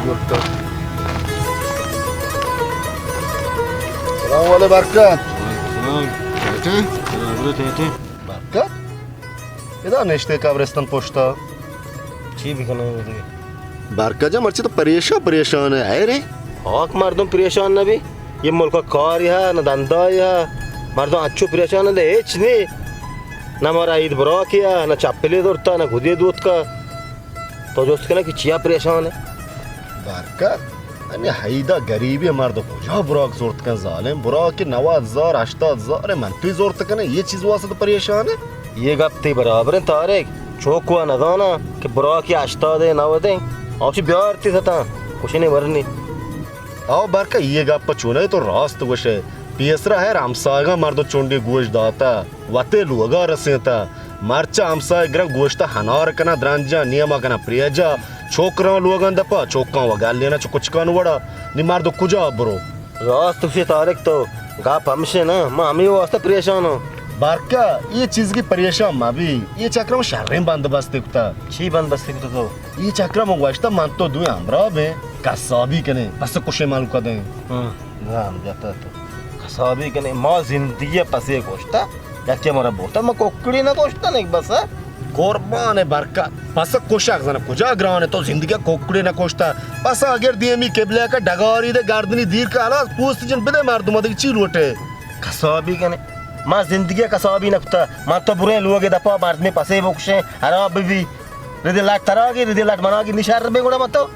سلام علیکم برکت۔ سلام۔ ٹیٹے؟ برابر ٹیٹے۔ برکت؟ ادا نشتے قبرستان پشتا۔ چی بکناں وتی؟ برکت جان، مرچی تو پریشان پریشان ئے، حیرے؟ ہاک، مردم پریشان نہ بی۔ یہ ملک کاری ہے، نہ دندائی ہے۔ مردم اچو پریشان ہے، ہچ نی۔ نہ مارا عید براکی ہے، نہ چپلے زرتا، نہ گدے دوتکا۔ تو جست کنے کہ چیا پریشان ہے؟ برکت، انی حیدا غریبی مردم کجا براک زرت کن ظالم؟ براک نود ہزار، ہشتاد ہزار، من توی زرت کنے، یہ چیز واسطے تو پریشان ہے؟ یہ گپ تی برابر ہیں طارق، چوکو نزانا کہ براکی ہشتاد ہے، نود ہے، آوشی بیار تی ستا، کچھ نہیں ورنی۔ آو برکت، یہ گپ چونے تو راست گوشے۔ پیسرا ہر ہمسایگاں مردم چنڈی گوش داتا، وتے لوگا رسینتا۔ مرچا ہمسایگ گرن گوشتا ہنار کنا درنجا، نیما کنا پریجا۔ چھوکراں لوگاں دپا، چوکاں و گلینا چو کچکان وڑا۔ نی مردم کجا برو؟ راست گوشے طارق تو، گپ ہمشے نا، ما ہمے واسطہ پریشان ہوں۔ برکت، یہ چیز کی پریشان مبی، یہ چکرا من شریں بندوبستے کتا۔ چی بندوبستے کتا تو؟ یہ چکرا من گوشتا من تو دوئیں ہمراہ بیں، قصابی کنیں، پس کشیں ملکا دیں۔ ہاں۔ نام جتا تو۔ قصابی کنیں، ما زندگی پسے کشتا، یکے مارا برتا، ما ککڑی نہ کشتا، نیک بس۔ قربان برکت، پس کشک زن کجا گران ہے، تو زندگی ککڑی نہ کشتا، پس اگر دیمی قبلہ کا ڈگاری دے گردنی دیر کا، حالا پوست جن بدے مردم دیگه چی لوٹے؟ قصابی کنیں، ما زندگی قصابی نہ کتا، ما تو بریں لوگ دپا مردمی پسے بکشیں، خراب بی۔ ردی لٹ تراگی، ردی لٹ مناگی، نشر بے گڑا متو۔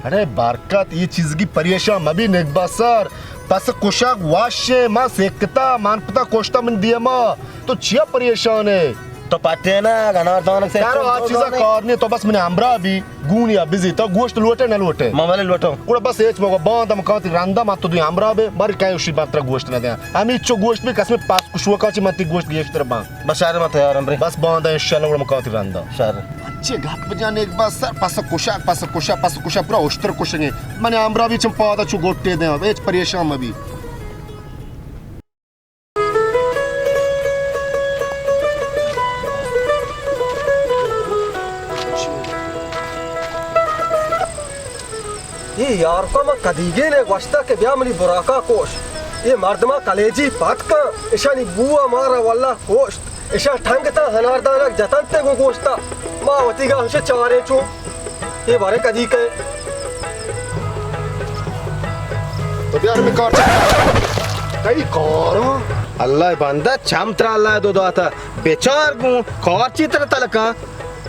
اڑے برکت، یہ چیزگی پریشان مبی نگبا سر۔ پس کشک واشے، ما سکتا، من پتا کشتا من دیما۔ تو چیا پریشان ہے؟ تو پٹے نا، گنار دانک سے تارو آ چیزا کار نہیں، تو بس من امرا بی، گونی ابزی، تو گوشت لوٹے نہ لوٹے؟ ما بلے لوٹو۔ گڑا بس ایچ مگو، باند ہم کانتی رندا ما تو دوی امرا بے، بر کئے اشی بر ترا گوشت نہ دیاں۔ ہمی چو گوشت بی قسم پاس کشوکا چی من تی گوشت گیشتر باں۔ بس شہر ما تیار ہم برے۔ بس باندا انشاءاللہ وڑ مکاتی رندا۔ شہر۔ اچھے گپ جان ایک بار سر پس کشا، پس کشا، پس کشا پورا اشتر کشنگے۔ من امرا بی چم پادا چو گوٹے دے، ہچ پریشان مبی۔ اے یارکا ما کدیگین ء گوشتہ کہ بیا منی براکا کوش۔ اے مردماں کلیجی پت کن، اشانی بو ء مارا واللہ کوشت۔ اشاں ٹنگ تاں ہناردانک جتنت ء گوں گوشتا۔ ما وتیگا ہمشہ چاریں چو۔ اے بارے کدی کئے؟ تو بیا ہمے کارچ ء۔ تئی کاراں۔ اللہ ء بندہ، چم ترا اللہ ء دو داتا۔ بچار گوں کارچی ترا تلکاں۔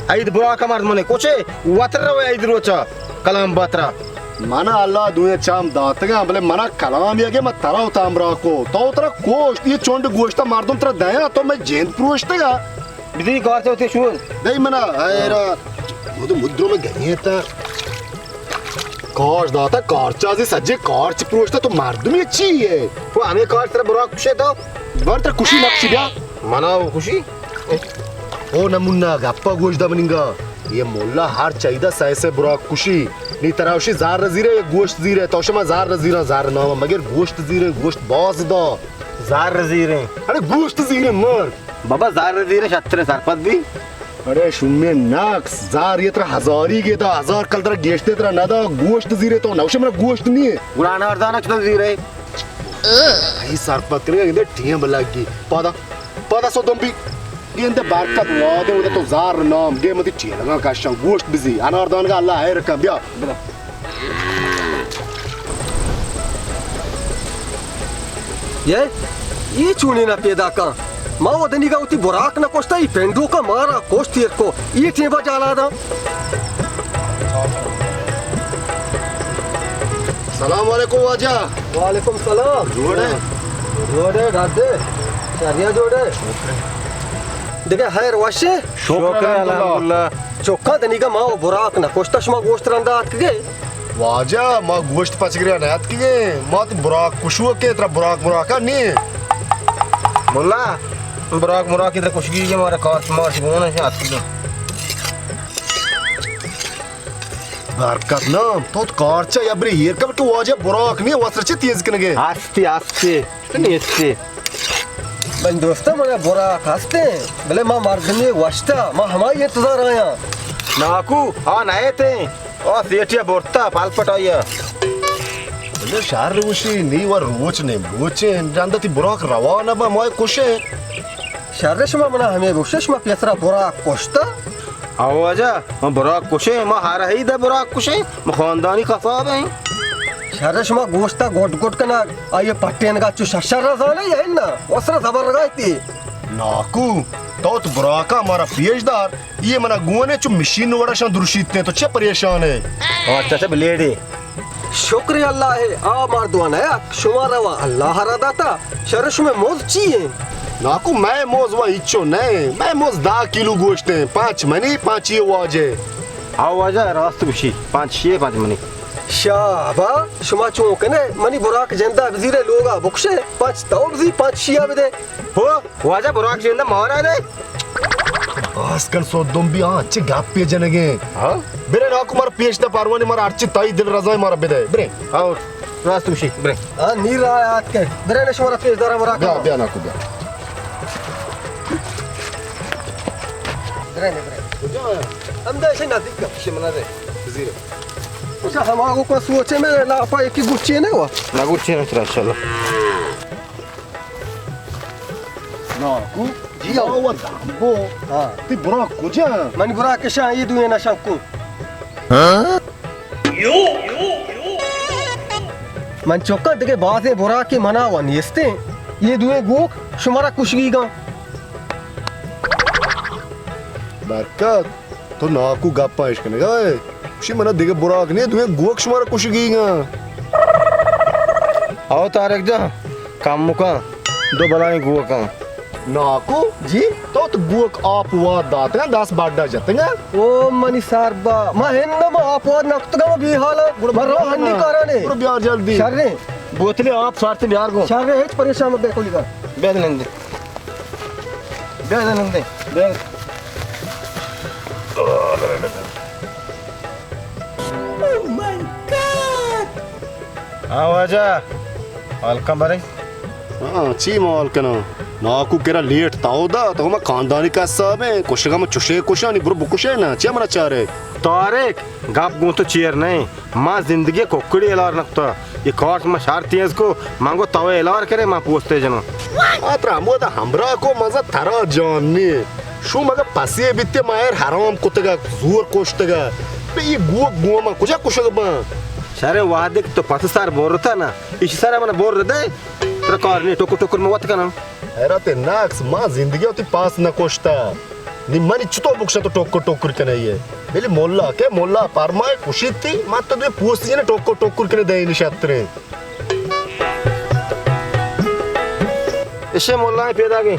عید براک ء مردمنے کچے، وتر روئے عید روچا کلام باترا۔ منا اللہ دوئیں چام داتگاں، بلے منا کلام یگے من ترا وتا ہمراہ کو۔ تو ترا کوشت، یہ چنڈ گوشتا مردم ترا دیاں، تو میں جند پروشتگا۔ بدی کارچ وتی شود۔ دئی منا، حیران۔ مدو مدرو میں گئے تا۔ کارچ داتا، کارچ ازی سجے کارچ پروشتا، تو مردمی چی ہے؟ وہ ہمیں کارچ ترا براک کشے تو؟ بر ترا کشی نقشی بیا۔ منا وہ کشی؟ او نمونہ گپا گوش دا مننگا۔ یہ مولا ہر چیدا سائے سے براک کشی۔ نی ترا وشی زار زیرے یا گوشت زیرے؟ تو شما زار زیرا، زار نام مگر گوشت زیرے، گوشت باز دا۔ زار زیرے۔ ارے گوشت زیرے مر۔ بابا زار زیرے شتر سرپد بی۔ ارے شمی نقص، زار یہ ترا ہزاری گے دا، ہزار کل ترا گیشتے ترا ندا، گوشت زیرے تو نوشے منا گوشت نہیں ہے۔ گڑا اناردانک تو زیرے۔ ای سرپد کرے گندے ٹیم لگی۔ پادا، پادا سو دم بی۔ گندے برکت وادے ودا تو زار نام گے متی ٹیلگاں کشاں گوشت بزی۔ اناردانگا اللہ خیر کن بیا۔ یہ، یہ چونی نہ پیدا کن۔ ما ودنی گا وتی براک نہ کشتا، ای پنڈو کا مارا کشت تیر کو۔ ای ٹیم با جالا دا۔ سلام علیکم واجہ۔ وعلیکم سلام۔ جوڑ ہے؟ جوڑ ہے، ڈاڈے۔ شریا جوڑ ہے۔ دگہ خیر وش ہے؟ شکر الحمدللہ۔ چکاں دنیگا ما و براک نہ کشتہ، شما گوشت رندا آتکگے؟ واجہ، ما گوشت پچگریا نہ آتکگے، ما تو براک کشوکے، ترا براک مراکا نی۔ ملا، براک مراکی ترا کشگی کہ مارا کارچ مارچ گون ہے آتکگے۔ برکت نام، تو کارچا یا بری ہیر کب کہ واجہ براک نی، وسر چی تیز کنگے؟ ہستی، ہستی۔ تو نیستی۔ من دوستاں، منا براک ہستیں، بلے ما مردمے وشتا، ما ہمائی انتظار آیاں۔ ناکو، آ نئیتیں۔ آ سیٹیا برتا پالپٹ آیا. بلے شر وشی نی و روچ نیم روچیں، جند تی براک روا نہ با، مائے کشے. شر شما منا ہمے گوشے، شما پیسرا براک کشتا؟ او واجہ، ما براک کشیں، ما ہر عید براک کشیں، ما خاندانی قصاب ہیں. شر شما گوشتا گڈ گڈ کنا، آئیے پٹینگا چو ششر رزانے یا انا، وسرا زبر رگایتی. ناکو، تو تو براکا مارا پیش دار، یہ منا گونے چو مشین وڑا شان درشیتیں، تو چے پریشان ہے؟ اچھا، اچھا، بلیڈے. شکر اللہ ہے، آ مردوان ہے، شما روا اللہ را داتا، شر شما موز چی ہیں؟ ناکو، میں موز و ہچو نہیں، میں موز دہ کلو گوشت ہیں، پانچ منی، پانچ یہ واجہ. آ واجہ راست گوشی، پانچ شیے، پانچ منی. شابا، شما چون کنے، منی براک جندا بزیرے لوگا بکشے، پانچ تو بزی، پانچ شیا بدے. ہو، واجہ براک جندا مارا دے. باز کن سو دم بی، ہاں، چے گپے جنگے. ہاں؟ برے ناکو مارا پیش دے پروانی، مارا ہرچی تائی دل رضا مارا بدے. برے. اور راست گوشی، برے. ہاں، نی را آت کے. برے نشو مارا پیش دارا مارا. بیا، بیا ناکو بیا. برے نے، برے. کجا ہے؟ ہم دے سے نزدیک کا. سے منا دے. زیرو. اچھا، ہما کو سوچے میں لاپا ایک ہی گچے نے ہوا. نہ گچے نے ترا انشاءاللہ. ناکو، جی ہو. آو دامبو. ہاں. تی برا کجا؟ منی برا کشاں، یہ دوئے نشان کو. من چکاں دگہ بازیں برا کہ منا و نیستیں. یہ دوئے گوک شمارا کشگیگاں. برکت. تو ناکو گپاں اش کنگا ئے؟ گوشی منا دگہ براک نے، دوئیں گوک شمارا کشگیگاں. او طارق جان، کم مکن، دو بلائیں گوکاں. ناکو؟ جی؟ تو تو گوک آپ واد داتگاں، دست بڈا جتگاں. او منی سر با، ما ہندا ما آپ واد نکتگاں، ما بے حالا، ما رو ہنی کارانے. برو بیار جلدی. شریں. بوتلے آپ سارتے بیار گو. شریں، ہچ پریشان مبے کولی کا. بیاد نندے. بیا نندے، بیا. Oh my God! ہاں واجہ، حال کن برے. ہاں، چی ما حال کناں؟ ناکو کرا لیٹ تاو دا، تو ما خاندانی قصاب ہیں، کشگا ما چشے کشانی، برو بکشے نا، چی منا چارے؟ طارق، گپ گوں تو چیر نہیں. ما زندگی ککڑی الار نکتا. یہ کارت ما شر تیز کو، من گو تو الار کرے، ما پوستے جنو. آ ترا ہمودا ہمراہ کو، مزہ ترا جان نی. شو مگا پسے بیتے، ما ایر حرام کتگا، زور کشتگا. بے یہ گوک گوما کجا کشگ باں؟ شر وہدے کہ تو پس سر بورتا نا، اسی سر من بور دے، ترا کار نی، ٹکر ٹکر ما وت کنم. حیرت نقص، ما زندگی وتی پاس نہ کشتا. نی منی چطور بکشا تو ٹکر ٹکر کنے یہ؟ بلی مولا کے مولا پرمائے کشیتی، ما تو دے پوست جنے ٹکر ٹکر کنے دے نشترے. اشے مولا پیدا گئے.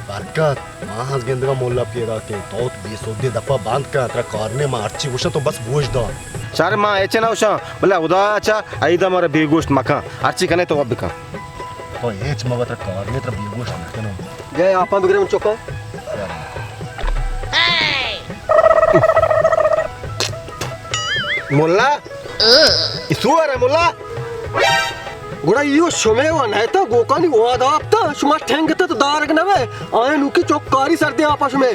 برکت، ما ہنس گندگا مولا پیدا کے، تو بے سودے دپا بند کن، ترا کارنے ما ہرچی گوشا تو بس گوش دار. چار ما ایچے نہ گوشاں، بلے خدا چا ایدا مارا بے گوشت مکن، ہرچی کنے تو اب بکن. تو ہچ مبا، ترا کار نے، ترا بیگوش نکنم. جے آپاں بگرے من چکا. ملا، اسو ارے ملا. گڑا ایو شمے و نہ تا گوکانی واد آپتا، شما ٹھنگ تا تو دارگ نہ وے. آئے نوکی چوک کاری سر دے آپا شمے.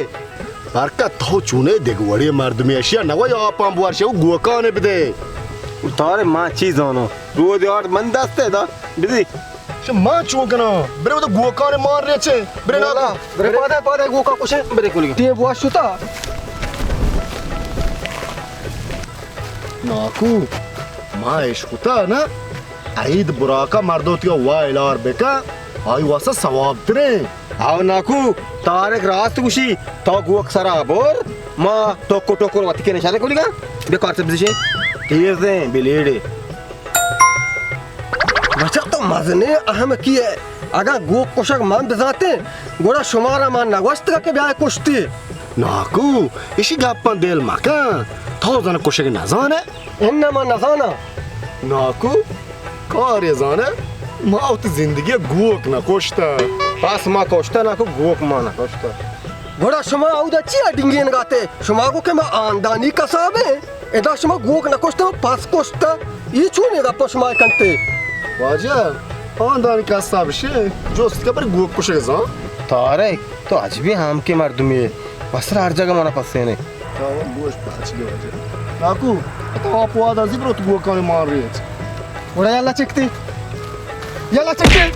برکت تو چونے دگ وڑے مردمی اشیا نہ وے آپاں بوار شو گوکانے بدے. تارے ما چی زانو؟ رو دیار من دستے دا بدی. چہ ما چون کناں؟ برے وتا گوکان مان ریچے. برے ناکو. برے پادے، پادے گوکا کشے. برے کلی. ٹیم بوا شتا. ناکو، ما اشکتا نا، عید براکا مردوتیا وا الار بکا، آئی واسا ثواب ترے. آو ناکو، طارق راست گوشی، تو گوک سرا بور، ما ٹوکو ٹوکو وتی کے نشانے کلی گا، بے کار سبزی شے، تیزیں بلیڈے. بچا تو مزنیں احمقی ئے. اگاں گوک کشگ من بزانتیں، گڑا شمارا من نگوشتگ کہ بیائے کشتی. ناکو، اشی گپاں دل مکن. تو زن کشگ نزانے؟ اناں من نزاناں. ناکو، کارے زانے؟ ما وتی زندگی گوک نکشتہ. پس ما کشتہ ناکو، گوک ما نکشتہ. گڑا شما اودا چیا ڈنگینگاتے؟ شما گو کہ ما آندانی کسابیں. ادا شما گوک نہ کشتہ، پس کشتہ. ای چونیں گپا شما کنتے؟ واجہ، آندانی کساب شے، جست کہ پر گوک کشگ زان. طارق، تو عجبی ہامکیں مردمے. بسر ہر جگہ منا پسینے. تو گوش پاچ گے واجہ. ناکو، تو آپ واد ازی برو تو گوکانی مان ریت۔ وڑا یلا چکتی۔ یلا چکتی۔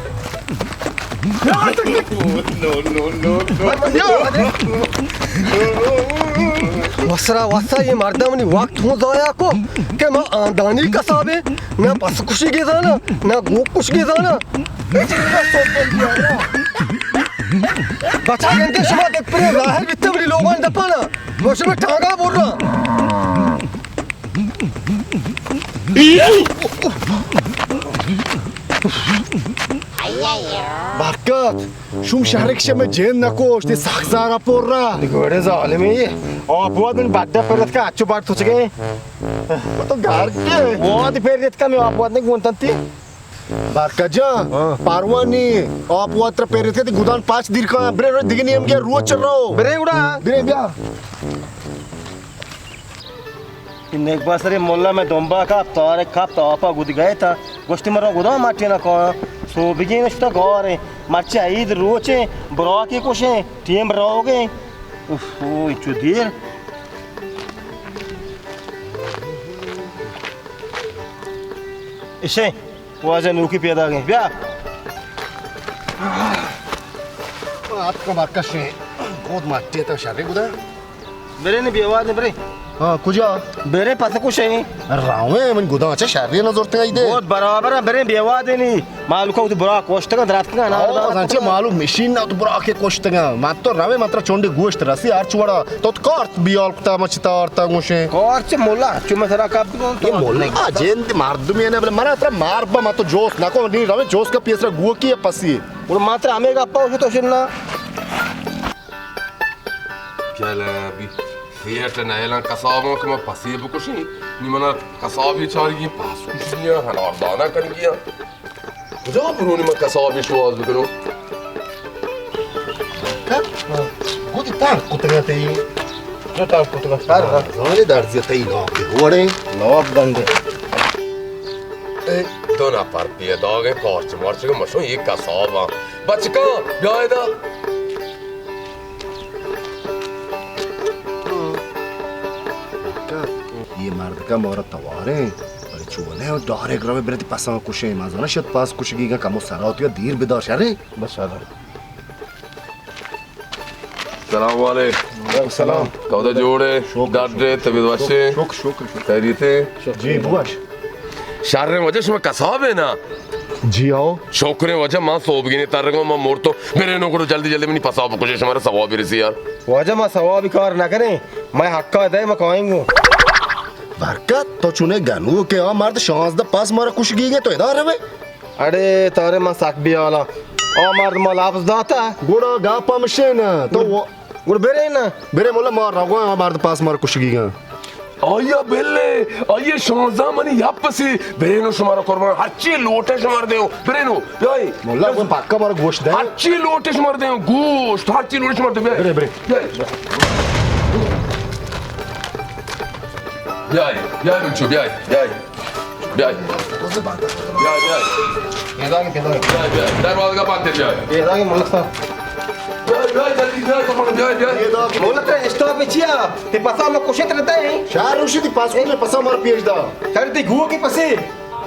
وسرا وسا یہ مردم نی وقت ہوں ضائع کو کہ ما آندانی کسابے، نہ پس کشی کے زانا، نہ گوک کشی کے زانا۔ بچا گندے شما دک پر ظاہر بیتے منی لوگان دپانا۔ گوش میں ٹانگا بر رہا۔ برکت، شوم شہرک شمے جند نکوشت، سخت زارا پر رہا۔ گوڑے ظالمی، آپ وادن بڈا پرت کا اچو بار تو چگے۔ تو گار کے واد پرت کا میں آپ وادن گونتنتی۔ برکت جان، ہاں۔ پروانی، آپ واتر پیریت کتی گدان پاچ دیر کن، برے رو دگہ نیمگے روچ رو۔ برے گڑا۔ برے بیا۔ نیک بسرے ملا میں دمبا کپت، تارے کپت، آپا گد گئے تا۔ گوشتی مرا گدان مٹی نہ کایا۔ سو بگین شتا گارے۔ مرچی عید روچے، براکی کشے، ٹیم روگے۔ اوف، او چو دیر۔ اشے۔ واجہ نوکی پیداگیں۔ بیا۔ آتکا با کشیں۔ گود ماٹی تا شرے گدا۔ برے نی بیواد نی برے۔ ہاں، کجا؟ برے پس کشیں۔ راویں من گدا چا شرے نہ زورتے آئی دے۔ گود برابر برے بیواد نی۔ مالوکا تو برا کوشتگا دراتکا نا۔ او، زانچے مالو مشین نہ تو برا کے کوشتگا۔ ما تو راویں ماترا چونڈے گوشت رسی ہر چوڑا۔ تو کارت بیال کتا مچ تارتا گوشے۔ کارت چہ مولا، چو میں ترا کپ دوں تو۔ یہ مولا جند مردمی نے بلے منا ترا مار با، ما تو جوس نہ کو، نی روے جوس کا پیسرا گو کی پسی۔ اور ما ترا ہمیں گپا ہو تو شنا۔ چل ابھی سیٹ نہ اعلان کسابوں کہ میں پسی بکشی، نی منا کسابی چاری پاس کشی، ہنار دانا کر گیا۔ کجا برونی من کسابی شواز بکنو؟ گوتی تان کتگا تئی۔ جو تان کتگا سر۔ زانی درزی تئی ناپ وڑے۔ ناپ بندے۔ اے دو نفر پیداگے پارچ مارچ مشو یہ کسابا۔ بچکا، بیائے دا۔ یہ مرد کا مورا توارے۔ بلے چونیں ڈائریکٹ روے برتی پساں کشیں، ما زاناں شت پاس کشگی گا، کمو سرا تو دیر بدار شریں۔ بس شریں۔ سلام علیکم۔ وعلیکم سلام۔ تو دا جوڑے؟ شکر، ڈاڈے، شکر۔ طبیعت وشے؟ شکر، شکر، شکر۔ خیریتے؟ جی، بوش۔ شریں واجہ شما کسابے نا؟ جی آؤ۔ شکریں واجہ، ما صوبگینے ترگوں، ما مرتو۔ برے نو کرو جلدی جلدی منی پسا بکشے، شمارا ثواب رسی یار۔ واجہ ما ثوابی کار نہ کریں، میں حقا دے ما کائیں گو۔ برکت، تو چونے گنوکے، آ مرد شانزدہ پس مارا کشگی گئے، تو ادا روے؟ اڑے تارے من سک بیالاں۔ آ مرد ما لفظ داتا۔ گڑا گپ ہم شے نا، تو گڑ-، گڑ برے نا۔ برے مولا ما روگاں، آ مرد پس مارا کشگی گا۔ آیا بلے، آیا شانزدہ منی یپ پسی، برے نو شمارا قربان، ہرچی لوٹے شمار دیو، برے نو، بیائی۔ مولا، وہ پکا مارا گوشت دے۔ ہرچی لوٹے شمار دیو، گوشت، ہرچی لوٹے شمار دیو، بیائی۔ برے، برے۔ بیائی۔ بیائی، بیائی بچو، بیائی، بیائی۔ بیائی۔ بیائی، بیائی۔ بیائی، بیائی۔ دروازہ بند کر، بیائی۔ بیائی، بیائی، جلدی بیائی، تو بیائی، بیائی۔ مولا ترا اسٹاپ چیا؟ تی پسا ما کشت رہتا ہے۔ شہر روشی تی پاس کنے پسا مار پیش دا۔ سر تی گو کے پسے۔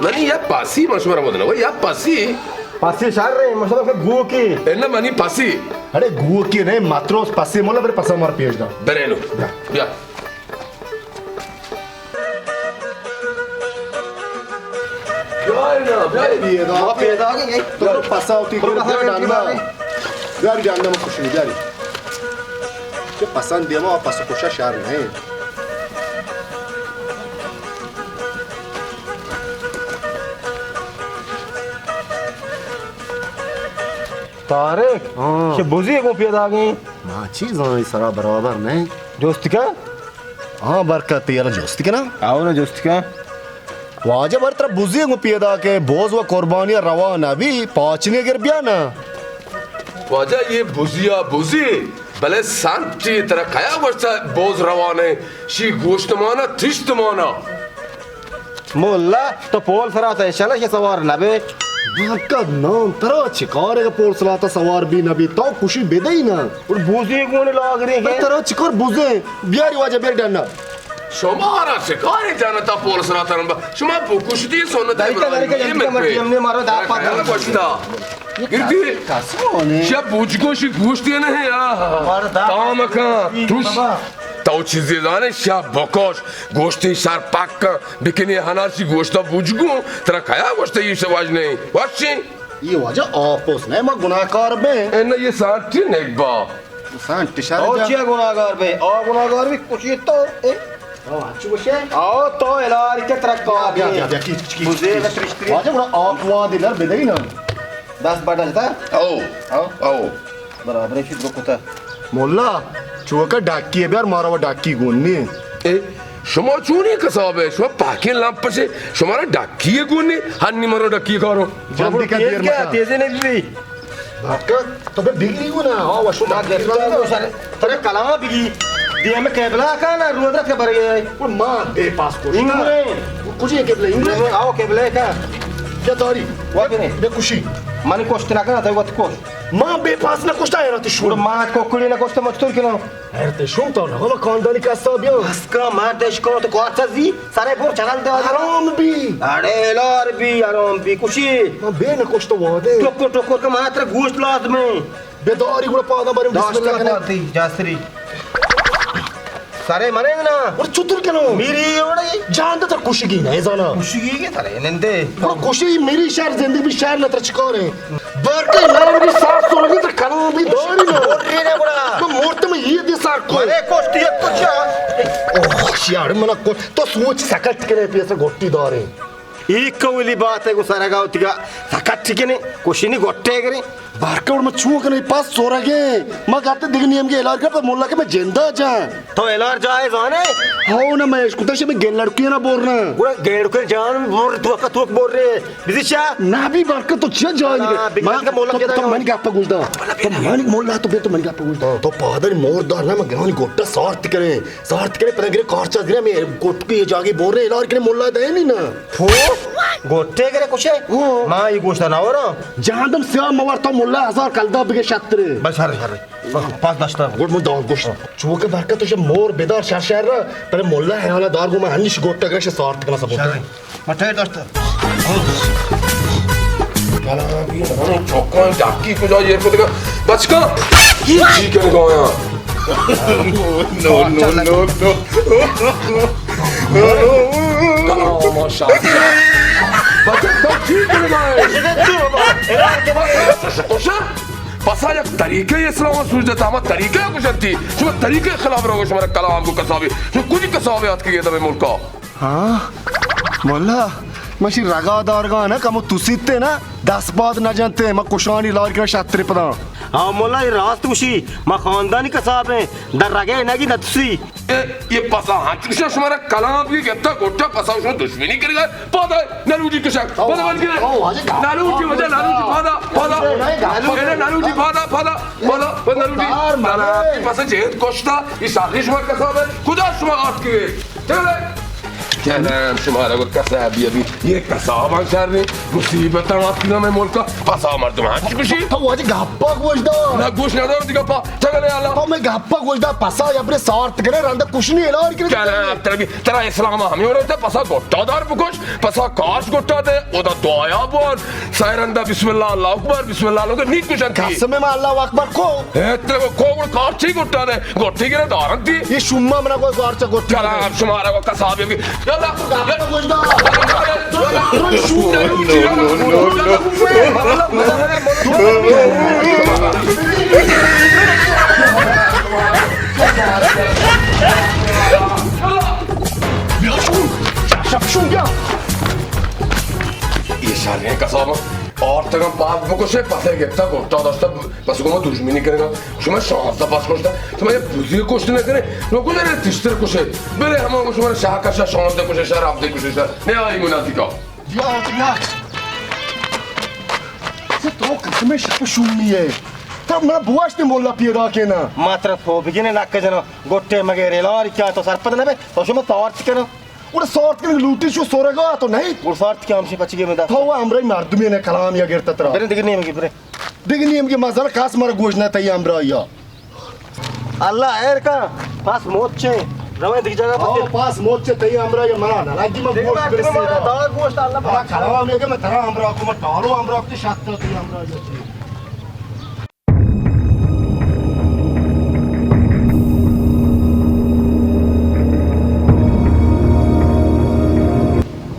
نہ، نہ، یا پاسی، من شمارا ودنا، وہ یا پاسی۔ پاسی شہر رہے، من شمارا گو کے۔ اے نہ، منی پاسی۔ اڑے گو کے نہیں، ماتروس پاسی، مولا برے پسا مار پیش دا۔ برے نو۔ بیا۔ بیا۔ بیائے نا، بیائے۔ یہ دا۔ ما پیدا آ گئے۔ تو پسا ہوتی، تو پسا ہوتی، ڈانڈا۔ بیاری ڈانڈا میں خوشی، بیاری۔ چہ پسند دیما، پس کشا شر نہ انت۔ طارق، ہاں۔ چہ بزی گوں پیداگیں؟ ما چی زانی سرا برابر نہ۔ جوست کن؟ ہاں برکت، یلا جوست کناں۔ آؤ نا جوست کن۔ واجہ بر ترا بزی گوں پیدا کہ بوز و قربانی روا نبی، پاچنے گر بیا نا۔ واجہ یہ بزیا بزی، بلے سنٹی ترا کیا گوشتا بوز روانے، شی گوشت مانا، تشت مانا۔ مولا، تو پول سرا تا انشاءاللہ کہ سوار نبے۔ برکت نام، ترا چکارے کہ پول سرا تا سوار بی نبی، تو کشی بدئی نا۔ اور بوزی گون لاغری ہے۔ ترا چکار بوزے، بیاری واجہ بیر ڈنڈا۔ شمارا شکاریں جنتا پولس را ترمبا. شما بکشتی سنت دریکا، دریکا، ابراہیم جلدی کن، مٹی ہم نے مارو، داپ پاتا. گشتا. گردی. کسو نے. شب بوجگو شی گوشتی نہ ہے، آہا. مارو داپ تام پاتا. کن. توش. بابا. تو چیزی زانے، شب بکش. گوشتی شر پک کن. بکنی ہنار شی گوشتا بوجگو. ترا کیا گوشتا یہ شواج نہیں. وشی. یہ واجہ آپوس نہ، ما گناہکار بیں. اے نہ، یہ سانٹی نگبا. سانٹی شر او جا. چیا گناہگار بے؟ آ گناہگار بھی کچھ یہ تو، اے؟ او، اچھو گوشے؟ آؤ تو الاری کے ترک کا بیا، بیا، بیا، بیا، کیچ، کیچ، کیچ، مجھے کیچ. نہ ترشتری. واجہ گڑا آپ وہاں دے نر بدئی نا. دست بڑا جتا؟ او، او. او. برابر ہے، شد رکتا. مولا، چوکا ڈاکی ہے، بیار مارا وہ ڈاکی گون نہیں. اے، شما چونی کساب ہے؟ شما پاکیں لمپش ہے، شمارا ڈاکی ہے گون نہیں، ہر نی مرو ڈاکی کارو. جلدی کا، دیر مکا. تیزی نہیں بھی. بکا، تو بے بگری گو نا، ہاں، وشو ما بگری گو نا. ترے کلام بگی. دی ہمیں قبلہ کا نا، رودرت کے برے. وہ ما بے پاس کو. انگرے. کجی قبلہ؟ انگرے. آؤ قبلہ کا. کیا داری؟ وہ بے، بے کشی. منی کشت نہ کرا، تو وت کش. ما بے پاس نہ کشتا ہے، راتی شور. ما کوکڑی نہ کشتا، مچتور کنا. حیرت شوم تو نہ، ہم خاندانی کسا بیا. بس کا، مار دش کو تو کارچا زی، سارے بور چغل دے. حرام بی. اڑے لار بی، حرام بی، کشی. ما بے نہ کشتا وادے. ٹکر ٹکر کا ماتر گوشت لازم ہے. بے داری گڑا پادا بریم، بسم اللہ کنے. پاتی، جاسری. سارے منے نا. اور چطور کنو؟ میری اوڑے. جان دے تر کشگی نہ زانا. کشگی کے سارے نندے. اور کشی میری شہر زندگی بھی شہر نہ تر چکار ہے. برکے نام بھی سات سو لگی تو کلام بھی داری نا. اور رینے بڑا. تو مورت میں یہ دی سار کو. منے کوشتی ہے تو کیا؟ اوہ، شیار منا کو. تو سوچ سکت کرے پیسے گھٹی دارے. ای کولی بات ہے گو سرگا ہوتی گا. سکت ٹھیکنے، کوشی نی گھٹے کرے. برکے اور میں چون کنے پاس سورگے. ما گاتے دگنی ہم کے علاج کر تو مولا کے میں جندا جان. تو الار جائے زانے؟ ہاؤ نا، میں اشکتا شے میں گیل لڑکی نا بورنا. گڑا گیل لڑکی جان بور، تو کا تو بور رے. بزی چا؟ نا بھی برکت تو چیا جائے؟ ہاں، بگڑا کا مولا تو، کے تو دانا. منی گپا گوش دا. تو منی مولا تو بے تو منی گپا گوش دا. تو پادر مور دار نا، میں گرانی گوٹا سارت کرے. سارت کرے، پدا گرے کارچا گرے، میں گوٹ کی جاگی بور رے، الار کرے مولا دے نہیں نا. ہو؟ گوٹے کرے کچھ ہے؟ ہو. ما یہ گوشتا نہ ہو رہا. جہاندم سیاہ موار تو مولا ہزار کلدار بگے شترے. بس ہر، ہر. پاس داشتا. گوٹ من دار گوشت. چوکہ برکت تو شہ مور بدار شہر شہر را، پر مولا حیالا دار گو من ہنیش گوٹا گرش سارت کنا سبوت. شہر. مٹھائی داشتا. کلا بھی نہ چوکا ڈاکی کجا یہ کو دیکھا. بچکا. یہ جی کر گایا. نو، نو، نو، نو. کلا ماشاءاللہ. بچکا جی کر گایا. پسا یک طریقہ اسلام سوچ دیتا، ہما طریقہ گوشنتی، شما طریقہ خلاف رو، شما کلام کو کسابی، شما کجی کسابی آتکگے دمے ملکا؟ ہاں؟ مولا، مشی رگا دارگا نا، کمو تسیتے نا، دست باد نہ جنتے، ما کشانی لار کنا شتر پدا. ہاں مولا، یہ راست گوشی، ما خاندانی کساب ہیں، در رگے نگی نہ تسی. اے، یہ پسا ہنچ کشا شمارا کلام بھی گپتا گوٹا پسا شما دشمنی کرگا. پادا نلوٹی کشا. پادا بند کرے. نلوٹی وجہ نلوٹی پادا. پادا. اے نلوٹی پادا، پادا. پادا، پادا نلوٹی. پسا جہد کشتا، یہ ساقی شما کساب ہے. کجا شما آت کے؟ چلے. کلام شمارا گو کسابی ابھی. یہ کسابان شر نہیں. مصیبت ہم آت کے میں ملکا. پسا مردم ہنچ کشی. تو واجہ گپا گوش دا. نہ گوش نہ دار دیگا پا. چگلے اللہ. تو میں گپا گوش دا، پسا یا بر سارت کرے، رندا کشنی اعلان کرے. کیا نا، ترا بھی، ترا اسلام ہمیں ہو رہا تھا، پسا گٹا دار بکش، پسا کاش گٹا دے، او دا دعایا بوان، سائے رندا بسم اللہ، اللہ اکبر، بسم اللہ، لوگ نیک کشن تھی. قسم میں اللہ اکبر کو. اے، ترا کو، کو کاش چی گٹا دے، گٹی گرے دارن تھی. یہ شما منا کو زار چا گٹی. کلا شمارا کو کسابی بھی. یلا. یہ شریں کساب آرتگاں، پاک بکشے، پسے گپتا گٹا داشتا، بس گو ما دشمنی کرگا. شما شانزدہ پس کشتا، شما یہ بزی کشت نہ کرے، نو کو جانے تشتر کشے. بلے ہما شما شاہ کشا، شانزدہ کشے شاہ، ہفدہ کشے شاہ. نیا ای منافقا. یا، یا. تو قسم شپ شومی ہے. تو منا بواشت مولا پیدا کینا. ما ترا تو بگینے نک جنا. گٹے مگے ریلار کیا تو سرپد نہ بے. تو شما تارت کنا. گڑا سارت کنگ لوٹی شو سورگا تو نہیں. گڑا سارت کہ ہمشی پچگی میں دا. تو وہ ہمراہی مردمی نے کلام یا گرتا ترا. برے دگہ نیمگی برے. دگہ نیمگی مزل کاس مر گوش نہ تئی ہمراہی یا. اللہ خیر کا. پس موت چے. رویں دگہ جاگہ آؤ، پاس۔ پاس موچ چہ تئی ہمراہ، یہ منا نہ لگی، من دیگہ گوشت بار برسے تمہارا دا۔ دار گوشت اللہ پاک۔ کھڑا ہم کہ میں ترا ہمراہ کو، میں ٹالو ہمراہ کو، شک تو تئی ہمراہ۔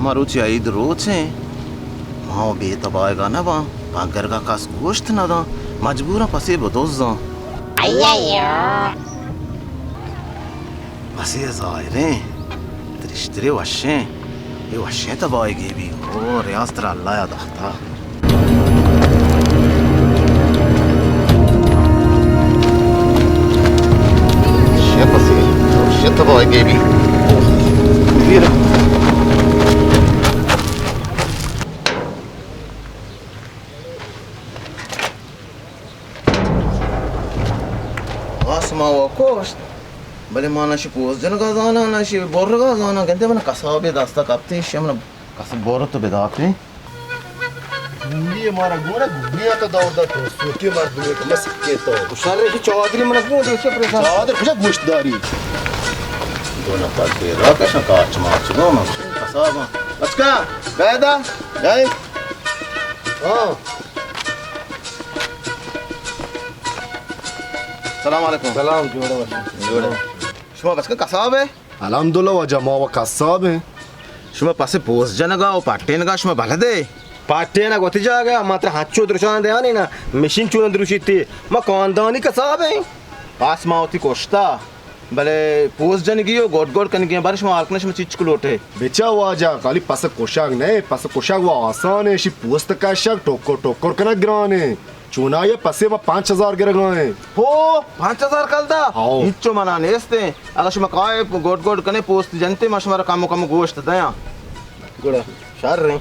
مروچی عید روچ ایں، ما و بے تباہگا نہ باں، پگرگا کس گوشت نہ داں، مجبوراں پسے بدزاں۔ پسے ظاہریں، درشترے وشیں، اے وشیں تباہگے بی، او ریاض ترا اللہ یا داتا۔ شے پسے، شے تباہگے بی۔ آسمان و کشت، بلے ما نشی پوز جنگا زاناں، نشی برگا زاناں، گندے من کسابے دستا کپتے، شے من کس برت و بداتے۔ گولی مارا گورا، گولی تو دور دا تو، سوکی مردمے کہ مسکے تو۔ شر کی چادری من گون دے، چے پریشان؟ چادر کجا گوشت داری؟ دو نفر پیدا کشن کارچ مارچ گون۔ کساباں۔ بچکا، بیدا، جائے۔ ہاں۔ سلام علیکم۔ سلام، جوڑ ئے؟ جوڑ ئے۔ شما بچکا کساب ئے؟ الحمدللہ واجہ، ما و کساب ایں۔ شما پس پوست جنگا و پٹینگا شما بلد ئے؟ پٹینگ وتی جاگہ، ما ترا ہنچو درشان دیانے نا، مشین چون دروشیتی، ما خاندانی کساب ایں۔ پس ما وتی کشتا، بلے پوست جنگی و گڈ گڈ کنگی، بارے شما حال کنے شما چیچک لوٹے؟ بچا واجہ، خالی پس کشگ نہ، پس کشگ و آسان ایں، شی پوست کشگ ٹکر ٹکر کنگ گران ایں۔ چونائی ء پسے ما پنچ ہزار گرگا ایں۔ ہو، پنچ ہزار کلدار؟ ہاؤ۔ ہچو منا نیست ایں۔ اگاں شما کائے گوڈ گوڈ کنے پوست جنتے، ما شمارا کمو کمو گوشت دیاں۔ گڑا شر ایں۔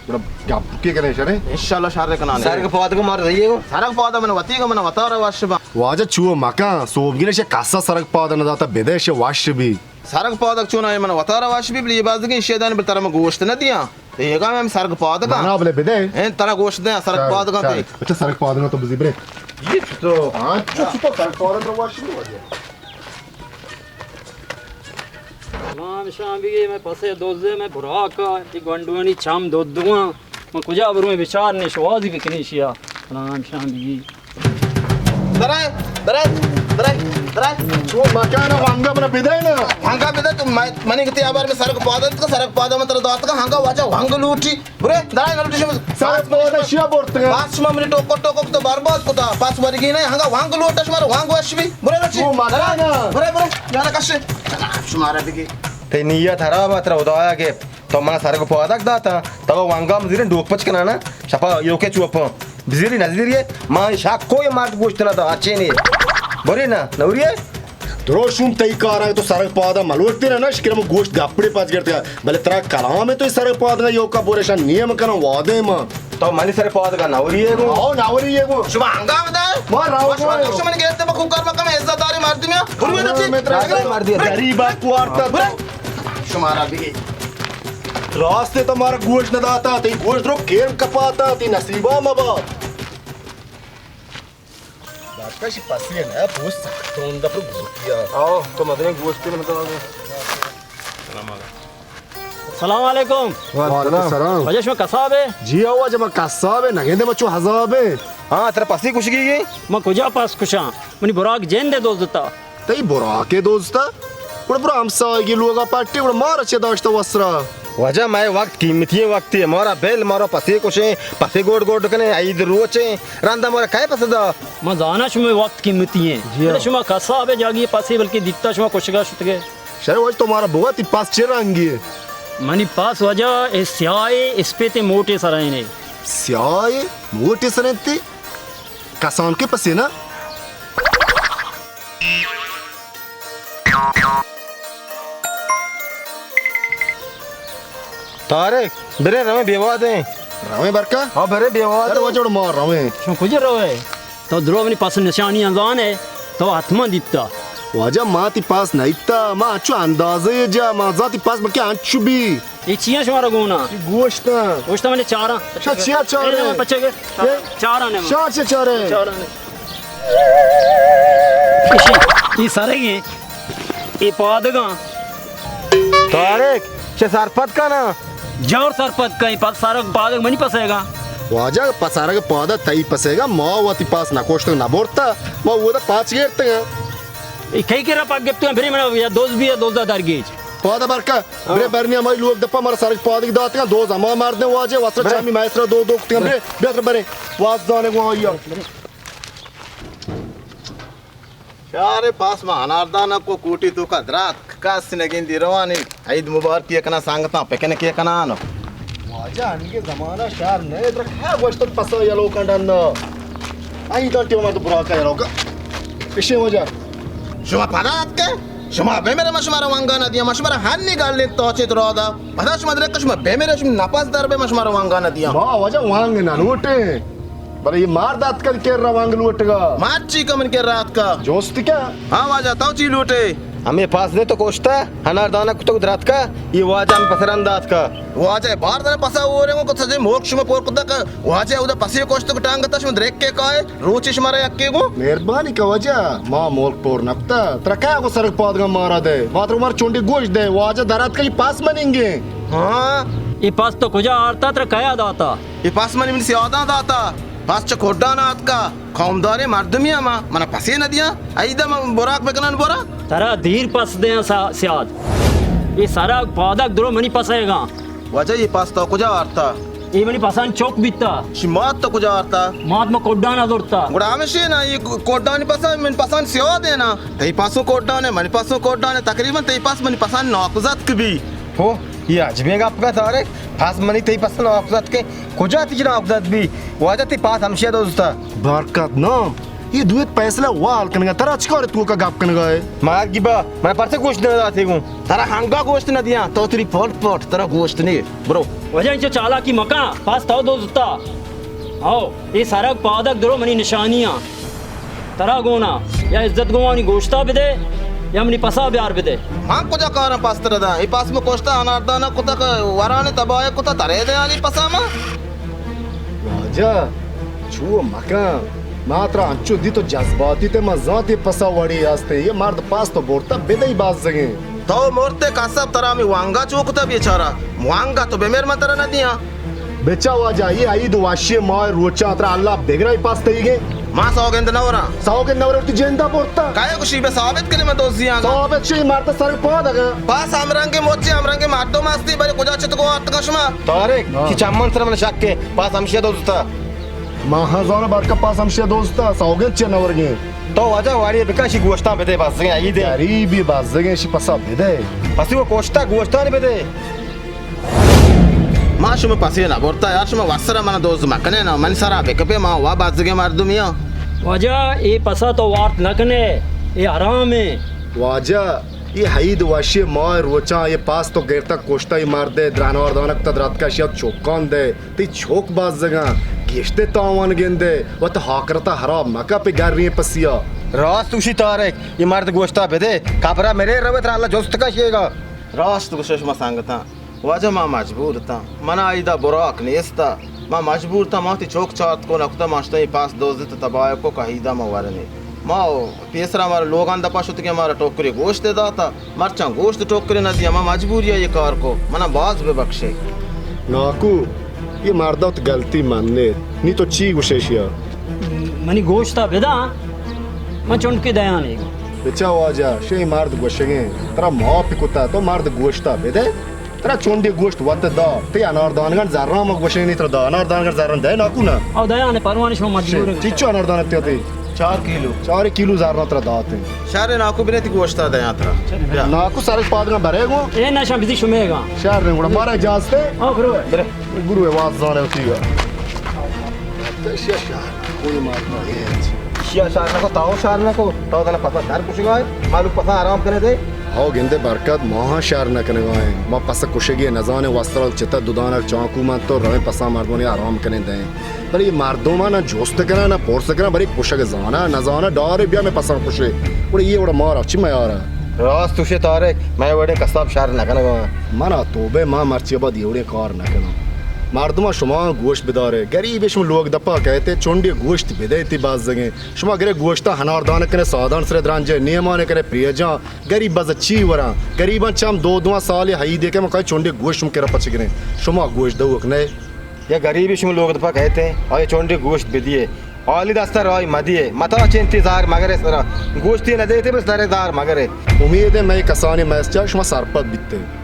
گڑا گپ کے کنے شر ایں؟ انشاءاللہ شر کناں۔ سرگ پادگ مار رہی ہے۔ سرگ پادا من وتی گا، من وتارا وش باں۔ واجہ چو مکن، سوبگین شے کسا سرگ پاد نہ داتا، بدے شے وش بی۔ سرگ پادگ چونائی من وتارا وش بی، بلے یہ بازگیں شیدان بل ترا من گوشت نہ دیاں۔ دیگا ہم سرگ پادگا۔ منا بلے بدے۔ ہیں ترا گوشت دے سرگ پادگا تے۔ اچھا سرگ پادگا تو بزی برے۔ یہ تو۔ ہاں، چو چو تو سرگ پادگا تو واشی ہو جائے۔ سلام شام بگی، میں پسے دوزے میں براکا، یہ گنڈوانی چم دودگواں۔ من کجا بروں بچار نے شوازی بکنی شیا۔ سلام شام بگی۔ درائے، درائے، درائے، درائے۔ چو مکان وانگا بنا بدے نا۔ وانگا بدے تو میں، منی گتی آبار میں سرگ پادت کا، سرگ پادا من ترا دات کا، ہانگا واجہ وانگ لوٹی۔ برے، درائے نہ لوٹی شما۔ سرگ پادا شیا برتگا۔ پاس شما منی ٹوکو ٹوکو تو برباد کتا۔ پاس ورگی نہیں، ہانگا وانگ لوٹا شما، وانگ وش بی۔ برے لوٹی۔ وہ مکان۔ برے، برے، یارا کشے۔ شمارا دیگه۔ تے نیت خراب اترا خدایا کہ تو منا سرگ پادک داتا، تو وانگا مزیریں ڈوک پچ کنانا، شپا یوکے چوپاں۔ بزیری نزیری، ما شاک کوئی مرد گوشت نہ دا، اچے نے۔ بوری نا، نوری ہے؟ درو شوم تئی کارا تو سرگ پادا ملوٹتے نا، شکر ہم گوشت گپڑے پاس گرتے، بلے ترا کلام ہے تو سرگ پادا یوکا بورشان نیم کنم وادے ما۔ تو منی سر پادگا نوری ہے گو؟ آو، نوری ہے گو۔ شما ہنگام دار؟ ما راو شما گو۔ شما گرتے بکو کر مکم عزت داری مردمی۔ بوری نا چی؟ مردی ہے۔ غریبا کوارتا۔ شمارا بگی۔ راست ہے، تو مارا گوش نہ داتا، تئی گوش درو کیم کپاتا، تئی نصیبا مبا۔ داتا شی پسی ہے نا، پوست سخت ہوندا پر گوشتیا۔ آو، تو مدرے گوشتی من تو آگے۔ سلام علیکم۔ وعلیکم السلام۔ واجہ شما کساب ہے؟ جی آو، واجہ ما کساب ہے، نگندے ما چو حزاب ہے۔ ہاں، ترا پسی کشگی گی؟ ما کجا پس کشاں؟ منی براک جند دوزتا۔ تئی براکے دوزتا؟ گڑا برو ہمساہگی لوگا پٹے، گڑا مارا چے داشتا وسرا؟ واجہ مئے وقت قیمتی وقتے، مارا بل، مارا پسے کشیں، پسے گوڈ گوڈ کنیں، عید روچیں، رندا مارا کئے پس دا؟ ما زانا شمئے وقت قیمتی ہیں۔ جی ہاں۔ بلے شما کسابے جاگی پسے بلکہ دیتا شما کشگا شتگے۔ شر واجہ تو مارا بگا تی پس چے رنگی ہے؟ منی پس واجہ اے سیاہ ہے، اسپیتے موٹے سرائنے۔ سیاہ ہے، موٹے سرائنے؟ کسان کے پسے نا؟ طارق، برے رویں بیوادیں۔ رویں برکا؟ ہاں، برے بیوادیں۔ ارے واجہ ما رویں۔ شما کجا روے؟ تو درو منی پس نشانی انزان ہے، تو حتما دیتا۔ واجہ ما تی پس نیتا، ما انچو اندازے جا، ما زان تی پس بلکہ انچو بی۔ اے چیاں شمارا گونا؟ اے گوشت۔ گوشت منی چاراں۔ شا چیا چارے؟ اے نہ پچے گے۔ اے؟ چاراں نے۔ شا چیا چارے؟ چاراں نے۔ اشی، اے سرگیں۔ اے پادگاں۔ طارق، چہ سرپد کنا؟ جور سرپد کئیں، پس سرگ پادگ منی پسیگاں۔ واجہ، پہ سرگ پادا تئی پسیگاں، ما وتی پاس نہ کشتگ نہ برتا، ما اودا پاچ گرتگاں۔ اے کئی کرا پاک گپتگاں، برے منا یا دوز بی یا دوزا درگیج۔ پادا برکا، برے برنی ہمائی لوگ دپا مارا سرگ پادگ داتگاں، دوز ہما مردیں واجہ، وسر برے۔ چامی مائسرا دو دو کتگاں، برے، بیا تر برے، واز دانے گو آیا۔ شہر پاس ما اناردانک کو کوٹی توکا درات کس نگندی روانی۔ عید مبارکی کنا سنگتاں پکنکی کنان۔ واجہ انگے زمانہ شہر نئے درک ہے گوشت پسا یلو کنڈن۔ عید ٹیو مرد براکا یلو کا۔ اشے واجہ۔ شما پدا اتکے؟ شما بمیرے ما شما را وانگا ندیاں، ما شما را ہنی گلیں تو چیت رادا۔ پدا شما درک شما بمیرے شما نپس در بے ما شما را وانگا ندیاں۔ ما واجہ وانگ نہ لوٹیں۔ بلے اے مارد اتکگ کرا وانگ لوٹگا۔ مارد چی کہ من کرا اتکا؟ جوست کیا؟ ہاں واجہ، تو چی لوٹے؟ ہمے پاس نے تو کشتا، ہنار دانا کتگ دراتکا، اے واجہ ہمے پسرند آتکا۔ واجہ بار دانا پسا اورے گو کت سجے ملک شما پور کتا کہ واجہ اودا پسے کشتگ ٹانگتا شما درک کے کائے، روچی شما را یکے گو۔ مہربانی کہ واجہ، ما ملک پور نکتا، ترا کیا گو سرگ پادگا مارا دے، ما ترا مار چونڈی گوش دے، واجہ دراتکا اے پاس مننگے۔ ہاں۔ اے پاس تو کجا آرتا، ترا کیا داتا؟ اے پس منی، منی سیاداں داتا۔ پس چہ کڈان آتکا۔ قومداریں مردمی ہما منا پسے نہ دیاں۔ ایدا من براک بکنن برا۔ ترا دیر پس دیاں سا-، سیاد۔ اے سرگ پادگ درو منی پسیگاں۔ واجہ اے پس تو کجا آرتا؟ اے منی پسان چک بیتا۔ شی مات تو کجا آرتا؟ مات ما کڈان آورتا۔ گڑا ہمشی نا، اے کڈانی پسان، من پسان سیاد ہے نا۔ تئی پسوں کڈان ہے، منی پسوں کڈان ہے۔ تقریباً تئی پس منی پسان ناکوزتک بی۔ ہو، اے عجبیں گپ کا طارق۔ پس منی تئی پسن آکوزتکیں۔ کجا تئی جنا آکوزت بی؟ واجہ تئی پاس ہمشیا دوزتا۔ برکت نام، اے دویت پیسلہ وال کنگا، ترا چکار توکا گپ کنگا ہے؟ مارگی با، من پرسے گوشت نہ داتے گوں۔ ترا ہنگا گوشت نہ دیاں، تو تری پٹ پٹ، ترا گوشت نے۔ برو۔ واجہ انچو چالاکی مکاں، پاس تو دوزتا۔ ہاؤ، اے سرگ پادگ درو منی نشانیاں۔ ترا گونا یا عزت گوانی گوشتا بدے یا منی پسا بیار بدے۔ من کجا کاراں پس ترا داں؟ اے پس من کشتا، اناردانا کتا کہ ورانے تباہ کتا، ترے دے آلی پسا ما۔ واجہ، چو مکن۔ ما ترا انچو دی تو جذباتی تے، من زانتی پسا وڑی ہستے۔ اے مرد پس تو برتا بدئی بازگیں۔ تو مرتے کسب، ترا ہمے وانگا چو کتا بیچارہ؟ وانگا تو بمر، من ترا نہ دیاں۔ بچا واجہ، اے عید وشی ماہ روچاں ترا اللہ بگرا اے پس تئیگے۔ ما سوگند نہ وراں۔ سوگند نہ ورے، وتی جندا برتا۔ کئے گوشی بہ ثابت کنے من دزیاں گا۔ ثابت شی مرد سر پاد اگا۔ پس ہمرنگ مچے، ہمرنگ مردم ہستی، بلے کجا چت گو آتکا شما؟ طارق، ہاں۔ چی چمن سر من شک ہے، پس ہمشیا دوزتا۔ ما ہاں زاناں برکت پس ہمشیا دوزتا، سوگند چیا نہ ورگیں۔ تو واجہ واڑی بکن، شی گوشتاں بدے، بزگیں عیدے۔ غریبی بزگیں، شی پسا بدے۔ پسی وہ کوشتا گوشتانی بدے۔ ما شما پسی نہ برتا یار، شما وسرا من دوز مکنے نا، من سرا بکپے، ما وا بزگیں مردمی ہاں۔ واجہ، اے پسا تو وارت نہ کنے، اے حرام ہے۔ واجہ، اے عید وشی ماہ روچاں اے پس تو گرتا کشتا اے مردے، درانوار دانک تا دراتکا شیا چوکان دے۔ تئی چوک بازگاں، گیشتر تاوان گندے، وت آخرتا حراب مکا پہ گریں پسیا۔ راست گوشی طارق، اے مرد گوشتا بدے، قبرا مرے روے ترا اللہ جست کشیگا۔ راست گوشے شما سنگتاں، واجہ ما مجبور تاں، منا ایدا براک نیستا، ما مجبور تاں، ما وتی چوک چارت کو نکتا، ما شتا اے پاس دوزت تباہ کو کہ ایدا ما ورنے۔ ما پیسرا مارا لوگان دپا شتگیں، مارا ٹوکرے گوشت داتا، مرچاں گوشت ٹوکرے نہ دیا، ما مجبوری ء یہ کار کو، منا باز بہ بخشے۔ ناکو، یہ مردا تو غلطی من نے، نی تو چی گوشے شیا؟ منی گوشتا بدا، من چنڈکے دیانے۔ بچا واجہ، شے مرد گوشگیں، ترا معاف کتا، تو مرد گوشتا بدے۔ ترا چونڈے گوشت وت دا، تئی اناردانگان زراں ما گوشیں نی ترا دا، اناردانگان زراں دے ناکو نا۔ او دیا نے پروانی شما مجبور ہیں۔ چیچو اناردان تیا تئی؟ چار کیلو۔ چار کیلو زراں ترا دات ہیں۔ شر ناکو بنے تی گوشتا دیا ترا۔ بیا۔ ناکو سرش پادگاں برے گو۔ اے نشان بزی شمیگا۔ شر نے گڑا مارا اجازت ہے۔ او برو۔ برو۔ برو واز زانے ہوتی گا۔ شر، شر، کوئی مار نہ ہے۔ شیا شر نکو، تاو شر نکو، تاو تنا پسا در کشگا ہے، مالو پسا آرام کنے دے۔ ہاو گندے برکت، ما ہاں شر نہ کنگا ہیں۔ ما پس کشگی نزانے وسترال چتا دودانک چانکو من تو رویں پسا مردمانی آرام کنے دیں۔ بلے یہ مردم نہ جوست کنا نہ پرس کنا، بلے کشگ زانا نزانا ڈارے بیا میں پسا کشے۔ بلے یہ وڑا مارا چی میارا؟ راست توشے طارق، میں وڑے کساب شر نہ کنگا۔ منا توبہ، ما مرچی بعد یہ وڑے کار نہ کناں۔ مردماں شما گوشت بدارے، گریبے شما لوگ دپا کئیتے، چنڈے گوشت بدئیتے بزگیں۔ شما گرے گوشتا ہناردان کنے، سادان سرے درانجے، نیمان کنے پریجاں، گریب بز چی وراں؟ گریباں چم دو دواں سالے ہئی دے کہ ما کئی چنڈے گوشت شما کرا پچ گریں۔ شما گوشت دوک نئے۔ یا گریبے شما لوگ دپا کئیتے، آیا چنڈے گوشت بدیے۔ حالی دستا راہی مدیے۔ متا چنتی زار مگرے سرا۔ گوشتی ندیتے بس درے زار مگرے۔ امید ہے مئے کسانی میسجا شما سرپد بیتے۔